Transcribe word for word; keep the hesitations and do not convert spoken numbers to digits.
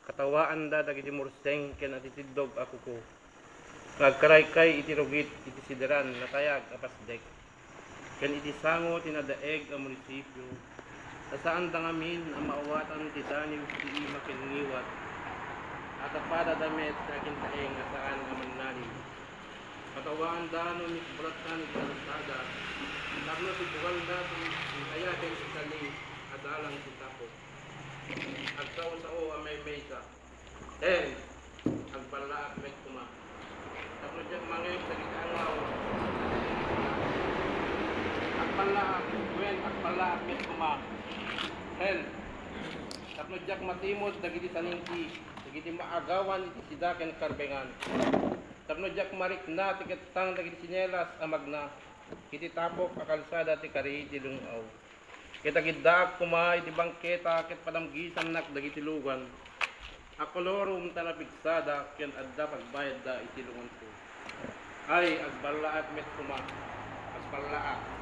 Katawaanda dagiti murseng ken atitiddog a kuko nga agkaraykay iti rugit iti sideran natayag a pasdek, ken iti sango ti nadaeg a munisipio, ta saanda ngamin a maawatan ti danum iti ima ken ngiwat, a tapadada met ti agintaeng a saan a mannanum. Katawaanda no mikbulatdan iti kalsada, tapno ti bugalda ti intayaken ti sali a dalan ti tapok. Agsao-sao a maymaysa. Ken, agballaak met koma. Tapno diak mangngeg dagiti angaw. Agballaak, wen, agballaak met koma. Ken, tapno diak matimod dagiti saningki, dagiti maagawan iti sida ken karbengan. Tapno diak marikna ti kettang dagiti sinelas a magna iti tapok a kalsada ti kari ti lung-aw. Ket agiddaak koma iti bangketa ket padamgisannak dagiti lugan a kolorom ta napigsada ken adda pagbayadda iti lungonko. Ay, agballaak met koma, agballaak.